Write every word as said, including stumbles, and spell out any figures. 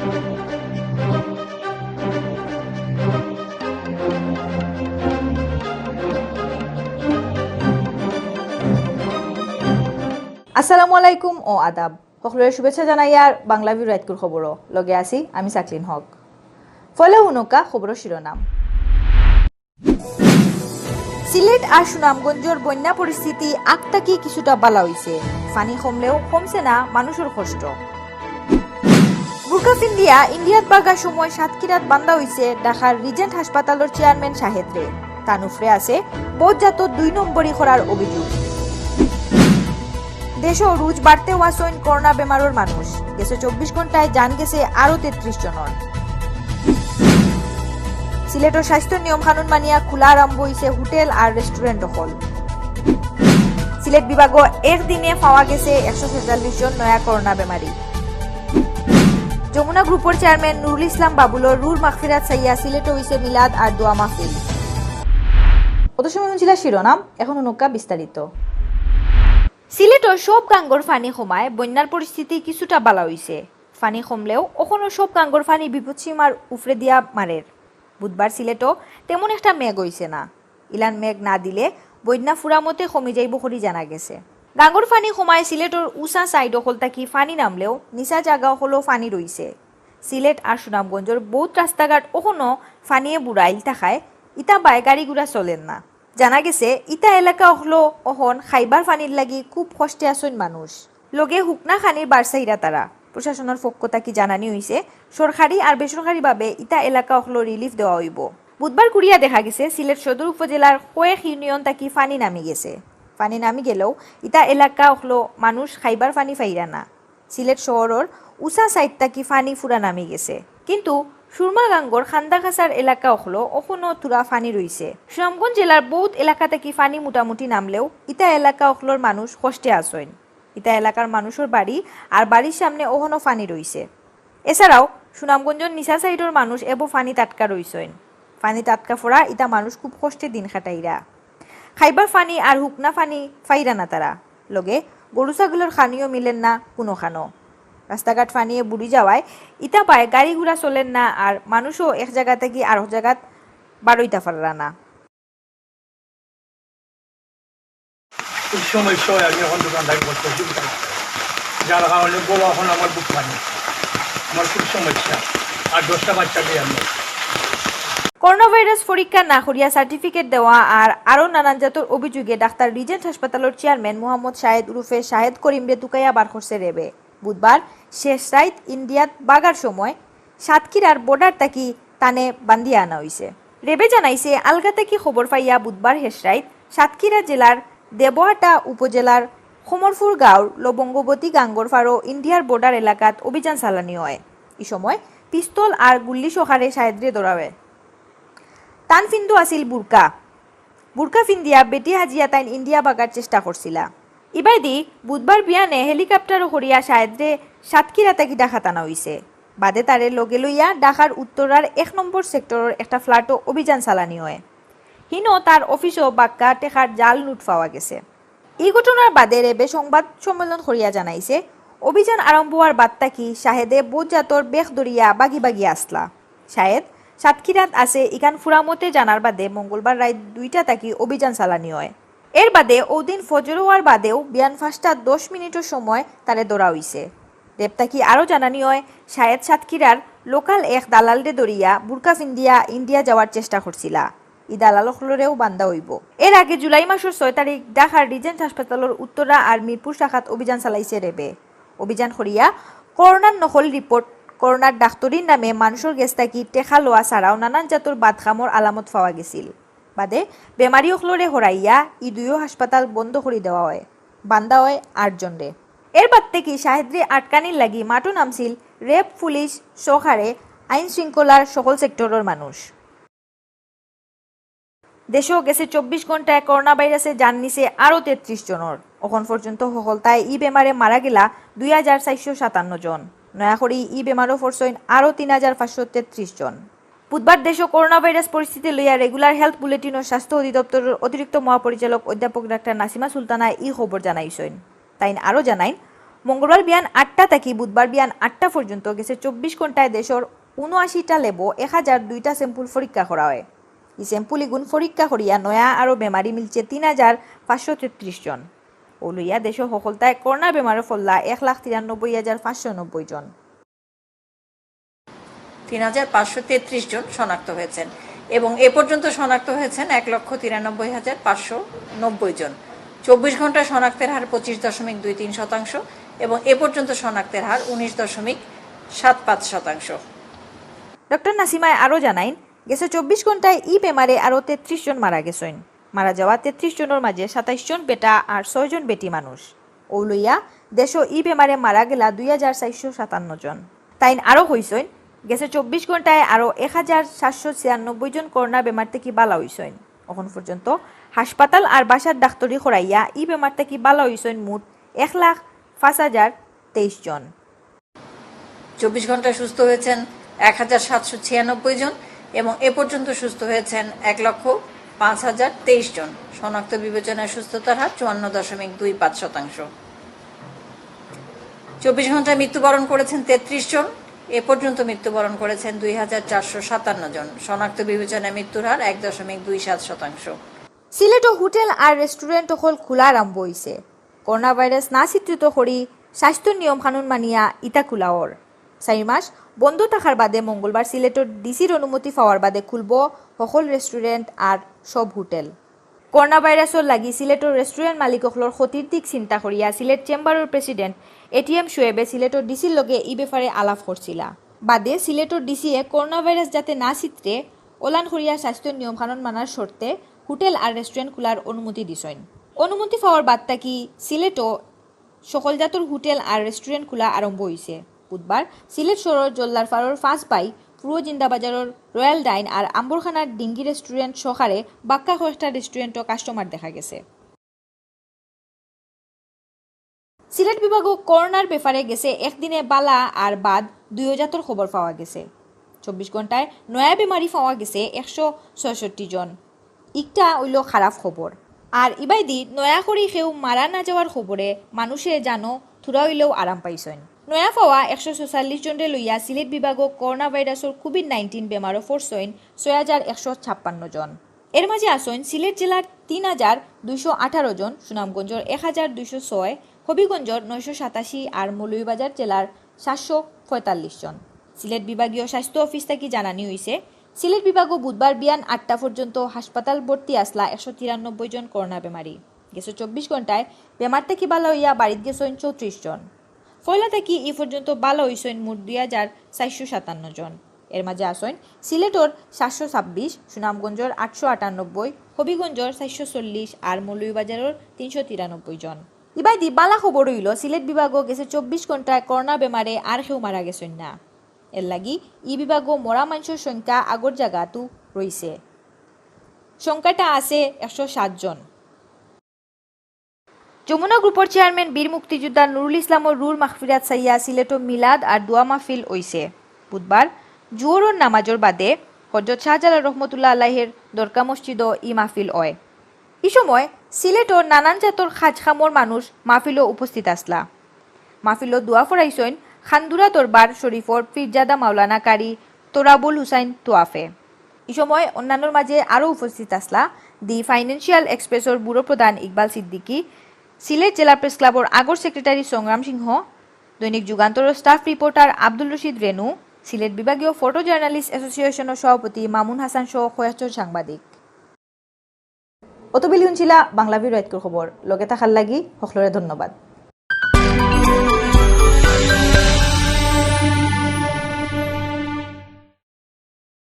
আসসালামু আলাইকুম ও আদাব। সকলরে শুভেচ্ছা জানাইয়ার বাংলা ভিউ রাইতকুর খবরও। লগে আছি আমি সাকলিন হক। ফলে হুনকা খবরর শিরোনাম। সিলেট আর সুনামগঞ্জর বন্যা পরিস্থিতি আগ থাকি কিছুটা বালা অইছে। পানি কমলেও কমছে না মানুষর কষ্ট। বুরকা ফিন্দিয়া ইন্ডিয়াত বাগার সময় সাতক্ষীরাত বান্দা অইছে ঢাকার রিজেন্ট হাসপাতালর চেয়ারম্যান শাহেদরে। তান উপরে আছে বউতজাত দুই নম্বরি করার অভিযোগ। দেশো রুজ বাড়তে ওয়াসইন করোনা বেমারর মানুষ। গেছে চব্বিশ ঘন্টায় জান গেছে আরো তেত্রিশ জনর। সিলেটর স্বাস্থ্য নিয়ম কানুন মানিয়া খোলা আরম্ভ অইছে হোটেল আর রেস্টুরেন্ট অকল। সিলেট বিভাগো একদিনে পাওয়া গেছে একশো ছেচল্লিশ জন নয়া করোনা বেমারি। যমুনা গ্রুপর চেয়ারম্যান নুরুল ইসলাম বাবুলর রুহর মাগফিরাত চাইয়া সিলেটো অইছে মিলাদ আর দোয়া মাহফিল। অত সময় হুনছিলা শিরোনাম, এখন হুনকা বিস্তারিত। সিলেটর সব গাঙ্গর পানি কমায় বন্যার পরিস্থিতি কিছুটা বালা অইছে। পানি কমলেও অখনো সব গাঙ্গর পানি বিপদসীমার উপরে দিয়া মারের। বুধবার সিলেটো তেমন একটা মেঘ অইছে না। ইলান মেঘ না দিলে বন্যা ফুরামতে কমি যাইবো করি জানা গেছে। গাঙ্গর পানি কমায় সিলেটর উচা সাইড অকল থাকি পানি নামলেও নিচা জাগা অকলও পানি রইছে। সিলেট আর সুনামগঞ্জর বউত রাস্তাঘাট অখনো পানিয়ে বুড়াইল থাকায় ইতা বায় গাড়ি ঘোড়া চলের না। জানা গেছে ইতা এলাকা অকলো অখন খাইবার পানির লাগি খুব কষ্টে আছইন মানুষ। লগে হুকনা খানির বারসাইরা তারা। প্রশাসনর পক্ষ থাকি জানানি অইছে, সরকারি আর বেসরকারিভাবে ইতা এলাকা অকলো রিলিফ দেওয়া অইবো। বুধবার কুরিয়া দেখা গেছে সিলেট সদর উপজেলার কয়েক ইউনিয়ন থাকি পানি নামি গেছে। পানি নামি গেলেও ইতা এলাকা অকলো মানুষ খাইবার পানি পাইরা না। সিলেট শহরর উচা সাইড থাকি পানি ফুরা নামি গেছে, কিন্তু সুরমা গাঙ্গর খান্দাখাসার এলাকা অকলো অখনো থুরা পানি রইছে। সুনামগঞ্জ জেলার বউত এলাকা থাকি পানি মোটামুটি নামলেও ইতা এলাকা অকলর মানুষ কষ্টে আছইন। ইতা এলাকার মানুষর বাড়ি আর বাড়ির সামনে অখনো পানি রইছে। এছাড়াও সুনামগঞ্জর নিচা সাইডর মানুষ এবো পানিত আটকা রইছইন। পানিত আটকা ফড়া ইতা মানুষ খুব কষ্টে দিন কাটাইরা। খাইবার পানি আর হুকনা পানি পাইরা না তারা। লগে গরু ছাগলর খানিও মিলের না কুনো খানো। রাস্তাঘাট পানিয়ে বুড়ি যাওয়ায় ইতা বায় গাড়ি ঘোড়া চলের না আর মানুষও এক জাগা থাকি আরক জাগাত বারইতা পাররা না। খুব সমস্যা অয়, আমি এখন দোকানদারি করতে অসুবিধা হয়, যার কারণে বড় এখন আমার বুক পানি, আমার খুব সমস্যা। আর দশটা বাচ্চা নিয়ে আমি করোনা ভাইরাস পরীক্ষা না করিয়া সার্টিফিকেট দেওয়া আর আরও নানান জাতর অভিযোগে ডাক্তার রিজেন্ট হাসপাতালর চেয়ারম্যান মোহাম্মদ শাহেদ উরুফে শাহেদ করিমরে তুকাইয়া বার করছে রেবে। বুধবার শেষ রাইত ইন্ডিয়াত বাগার সময় সাতক্ষীরার বর্ডার থাকি তানে বান্ধিয়া আনা অইছে। রেবে জানাইছে, আলগা থাকি খবর পাইয়া বুধবার শেষ রাইত সাতক্ষীরা জেলার দেবহাটা উপজেলার খমরপুর গাঁওর লবঙ্গবতী গাঙ্গর ফারো ইন্ডিয়ার বর্ডার এলাকাত অভিযান চালানি অয়। ই সময় পিস্তল আর গুল্লি সহকারে শাহেদরে ধরা অয়। তান ফিন্দু আছিল বুরকা। বুরকা ফিন্দিয়া বেটি হাজিয়া তাইন ইন্ডিয়া বাগার চেষ্টা করছিলা। ইবায়দি বুধবার বিয়ানে হেলিকপ্টারও করিয়া শাহেদরে সাতক্ষীরা থাকি ঢাকাত আনা অইছে। বাদে তারে লগে লইয়া ঢাকার উত্তরার এক নম্বর সেক্টরর একটা ফ্ল্যাটও অভিযান চালানি অয়। হিনো তার অফিসও বাক্কা টেকার জাল নোট পাওয়া গেছে। ই ঘটনার বাদে রেবে সংবাদ সম্মেলন করিয়া জানাইছে, অভিযান আরম্ভ অওয়ার বাদ থাকি শাহেদে বউত জাতর বেশ ধরিয়া বাগি বাগি আছলা। শাহেদ সাতক্ষীরাত আছে ইখান ফুরামতে জানার বাদে মঙ্গলবার রাইত দুইটা থাকি অভিযান চালানি অয়। এর বাদে অউদিন ফজর অওয়ার বাদেও বিয়ান পাঁচটা দশ মিনিটর সময় তারে ধরা অইছে। রেব থাকি আরও জানানি অয়, শাহেদ সাতক্ষীরার লোকাল এক দালালরে ধরিয়া বুরকা ফিন্দিয়া ইন্ডিয়া যাওয়ার চেষ্টা করছিলা। ই দালাল অকলরেও বান্ধা অইবো। এর আগে জুলাই মাসর ছয় তারিখ ঢাকার রিজেন্ট হাসপাতালর উত্তরা আর মিরপুর শাখাত অভিযান চালাইছে রেবে। অভিযান করিয়া করোনার নকল রিপোর্ট, করোনার ডাক্তরির নামে মানুষর গেছ থাকি টেকা লওয়া ছাড়াও নানান জাতর বাদকামর আলামত পাওয়া গেছিল। বাদে বেমারি অকলরে হরাইয়া ই দুইও হাসপাতাল বন্ধ করি দেওয়া অয়। বান্ধা অয় আটজনরে। এর বাদ থাকি শাহেদরে আটকানির লাগি মাঠো নামছিল রেব, পুলিশ সহকারে আইন শৃঙ্খলার সকল সেক্টরর মানুষ। দেশো গেছে চব্বিশ ঘন্টায় করোনা ভাইরাসে জান নিছে আরও তেত্রিশ জনর। অখন পর্যন্ত হকলতায় ই বেমারে মারা গেলা দুই হাজার চারশো সাতান্ন জন। নয়া করি ই বেমারো পড়ছইন আরও তিন হাজার পাঁচশো তেত্রিশ জন। বুধবার দেশো করোনা ভাইরাস পরিস্থিতি লইয়া রেগুলার হেলথ বুলেটিনো স্বাস্থ্য অধিদপ্তরর অতিরিক্ত মহাপরিচালক অধ্যাপক ডাক্তার নাসিমা সুলতানায় ই খবর জানাইছইন। তাইন আরও জানাইন, মঙ্গলবার বিয়ান আটটা থাকি বুধবার বিয়ান আটটা পর্যন্ত গেছে চব্বিশ ঘন্টায় দেশর ঊনআশিটা ল্যাবো এক হাজার দুইটা স্যাম্পল পরীক্ষা করা অয়। ই স্যাম্পল ইগুন পরীক্ষা করিয়া নয়া আরও বেমারি মিলছে তিন হাজার পাঁচশো তেত্রিশ জন। অউ লইয়া দেশো হকলতায় করোনা বেমারে পড়লা এক লাখ তিরানব্বই হাজার পাঁচশো নব্বই জন। তিন হাজার পাঁচশো তেত্রিশ জন শনাক্ত হয়েছেন এবং এ পর্যন্ত শনাক্ত হয়েছেন এক লক্ষ তিরানব্বই হাজার পাঁচশো নব্বই জন। চব্বিশ ঘন্টায় শনাক্তের হার পঁচিশ দশমিক দুই তিন শতাংশ এবং এ পর্যন্ত শনাক্তের হার উনিশ দশমিক সাত পাঁচ শতাংশ। ডক্টর নাসিমায় আরও জানাইন, গেছে চব্বিশ ঘন্টায় ই বেমারে আরও তেত্রিশ জন মারা গেছইন। মারা যাওয়া তেত্রিশ জনর মাঝে সাতাইশ জন বেটা আর ছয় জন বেটি মানুষ। অউ লইয়া দেশো ই বেমারে মারা গেলা দুই হাজার চারশো সাতান্ন জন। তাইন আরও কইছইন, গেছে চব্বিশ ঘন্টায় আরও এক হাজার সাতশো ছিয়ানব্বই জন করোনা বেমার থাকি বালা অইছইন। অখন পর্যন্ত হাসপাতাল আর বাসার ডাক্তরি করাইয়া ই বেমার থাকি বালা অইছইন মোট এক লাখ পাঁচ হাজার তেইশ জন। চব্বিশ ঘন্টায় সুস্থ হয়েছেন এক হাজার সাতশো ছিয়ানব্বই জন এবং এ পর্যন্ত সুস্থ হয়েছেন এক লক্ষ পাঁচ হাজার তেইশ জন। শনাক্ত বিবেচনায় সুস্থতার হার চুয়ান্ন দশমিক দুই পাঁচ শতাংশ। চব্বিশ ঘন্টায় মৃত্যুবরণ করেছেন তেত্রিশ জন, এ পর্যন্ত মৃত্যুবরণ করেছেন দুই হাজার চারশো সাতান্ন জন। শনাক্ত বিবেচনায় মৃত্যুর হার এক দশমিক দুই সাত শতাংশ। সিলেটো হোটেল আর রেস্টুরেন্ট অকল খোলা আরম্ভ অইছে। করোনা ভাইরাস না চিত্রিত করি স্বাস্থ্য নিয়ম কানুন মানিয়া ইতা খোলা অর। চাইর মাস বন্ধ থাকার বাদে মঙ্গলবার সিলেটর ডিসির অনুমতি পাওয়ার বাদে খুলবো হকল রেস্টুরেন্ট আর সব হোটেল। করোনা ভাইরাসর লাগি সিলেটর রেস্টুরেন্ট মালিক অকলর ক্ষতির দিক চিন্তা করিয়া সিলেট চেম্বারর প্রেসিডেন্ট এটিএম শোয়েবে সিলেটর ডিসির লগে ই ব্যাপারে আলাপ করছিলা। বাদে সিলেটর ডিসিয়ে করোনা ভাইরাস যাতে না চিত্রে অলান করিয়া স্বাস্থ্য নিয়ম কানুন মানার শর্তে হোটেল আর রেস্টুরেন্ট খোলার অনুমতি দিছইন। অনুমতি পাওয়ার বাদ থাকি সিলেটো সকল জাতর হোটেল আর রেস্টুরেন্ট খোলা আরম্ভ অইছে। বুধবার সিলেট শহরর জল্লারপাড়র পাঁচ বাই, পুরো জিন্দাবাজারর রয়্যাল ডাইন আর আম্বরখানার ডিঙ্গি রেস্টুরেন্ট সহকারে বাক্কা কয়েকটা রেস্টুরেন্টো কাস্টমার দেখা গেছে। সিলেট বিভাগো করোনার ব্যাপারে গেছে একদিনে বালা আর বাদ দুইও জাতর খবর পাওয়া গেছে। চব্বিশ ঘন্টায় নয়া বেমারি পাওয়া গেছে একশো ছয়ষট্টি জন। ইকটা অইলো খারাপ খবর। আর ইবায়দি নয়া করি কেউ মারা না যাওয়ার খবরে মানুষে জানো থুড়া অইলেও আরাম পাইছইন। নয়া পাওয়া একশো ছয়চল্লিশ জনরে লইয়া সিলেট বিভাগো করোনা ভাইরাসর কোভিড নাইনটিন বেমারো পড়ছইন ছয় হাজার একশো ছাপ্পান্ন জন। এর মাঝে আছইন সিলেট জেলার তিন হাজার দুইশো আঠারো জন, সুনামগঞ্জর এক হাজার দুইশো ছয়, হবিগঞ্জর নয়শো সাতাশি আর মৌলভীবাজার জেলার সাতশো পঁয়তাল্লিশ জন। সিলেট বিভাগীয় স্বাস্থ্য অফিস থাকি জানানি অইছে, সিলেট বিভাগো বুধবার বিয়ান আটটা পর্যন্ত হাসপাতাল ভর্তি আছলা একশো তিরানব্বই জন করোনা বেমারি। গেছে চব্বিশ ঘন্টায় বেমার থাকি বালা অইয়া বাড়িত গেছইন চৌত্রিশ জন। পয়লা থাকি ই পর্যন্ত বালা অইছইন মোট দুই হাজার চারশো সাতান্ন জন। এর মাঝে আছইন সিলেটর সাতশো ছাব্বিশ, সুনামগঞ্জর আটশো আটানব্বই, হবিগঞ্জর চারশো চল্লিশ আর মৌলভীবাজারর তিনশো তিরানব্বই জন। ইবায়দি বালা খবর অইলো, সিলেট বিভাগো গেছে চব্বিশ ঘন্টায় করোনা বেমারে আর কেউ মারা গেছইন না। এর লাগি ই বিভাগো মরা মানষর সংখ্যা আগর জাগাতউ রইছে। সংখ্যাটা আছে একশো সাত জন। যমুনা গ্রুপর চেয়ারম্যান বীর মুক্তিযোদ্ধা নুরুল ইসলামর রুহুর মাগফিরাত চাইয়া সিলেটো মিলাদ আর দোয়া মাহফিল অইছে। বুধবার জোহরর নামাজর বাদে হজরত শাহজালাল রহমতুল্লাহ আলাইহির দরগা মসজিদো ই মাহফিল অয়। ই সময় সিলেটর নানান জাতর কাজ কামর মানুষ মাহফিলো উপস্থিত আছলা। মাহফিলো দোয়া পড়াইছইন খান্দুরা দরবার শরীফর পীরজাদা মাওলানা কারি তোরাবুল হুসাইন তোয়াফে। ই সময় অন্যান্যর মাঝে আরও উপস্থিত আছলা দি ফাইন্যান্সিয়াল এক্সপ্রেসর ব্যুরো প্রধান ইকবাল সিদ্দিকী, সিলেট জেলা প্রেস ক্লাবর আগর সেক্রেটারি সংগ্রাম সিংহ, দৈনিক যুগান্তরর স্টাফ রিপোর্টার আব্দুল রশিদ রেনু, সিলেট বিভাগীয় ফটো জার্নালিস্ট অ্যাসোসিয়েশনর সভাপতি মামুন হাসান সহ কয়েকজন সাংবাদিক। অতবেলি হুনছিলা বাংলা ভিউ রাইতকুর খবর। লগে থাকার লাগি হকলরে ধন্যবাদ।